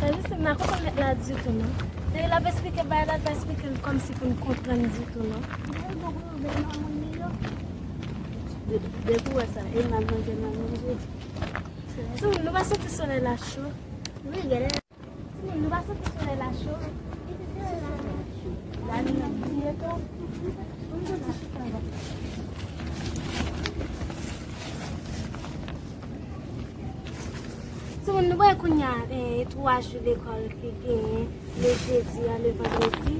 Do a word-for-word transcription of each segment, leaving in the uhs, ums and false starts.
Sa di se m pa konprann nèg la ditou non. Depi l ap esplike bagay la, l pa esplike l kòmsi pou n konprann ditou non. De- Depi w wè sa, e m ap manje, m ap manje. Timoun, nou pa santi solèy la cho? Wi, gade. Timoun, nou pa santi solèy la cho? La li nan bouye tou. Timoun, nou wè kounye a, e, twa jou lekòl ki genyen, le jedi a, le vandredi.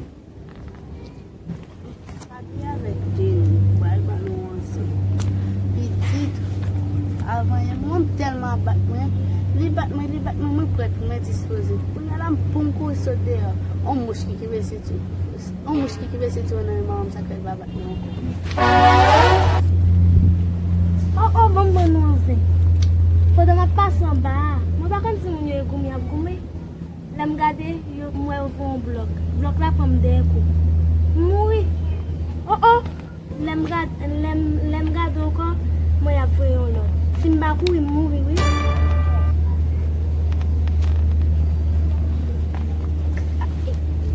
Papi avèk Jenny pral ban nou ranson. Pitit, avan yè, mwen tèlman ap bat mwen. Li bat mwen, li bat mwen, mwen prèt pou mwen dispoze. Kounye a la, m pou m kouri sot deyò. On mouch ki kenbe senti. On mouch ki kenbe senti nan men manman m, sa k fè l pa bat mwen ankò. Oh, oh, ban m ban nou anzen. Pandan m ap pase anba a, mwen pa konn si moun yo e goumen, y ap goumen. Lè m gade, yo, m wè yo voye yon blòk. Blòk la pran m dèyè kou. M mouri. Oh, oh! Lè m gad-, lè m, lè m gade ankò, m wè y ap voye yon lòt. Si m pa kouri, m mouri, wi.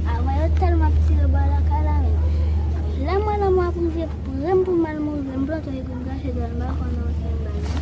A, mwen yo tèlman ap tire bò lakay la, men. Lè m wè lanmò ap rive pre m pou m al mouri, men m plante yon epi m gache dèyè m, m pa konn anyen bal non.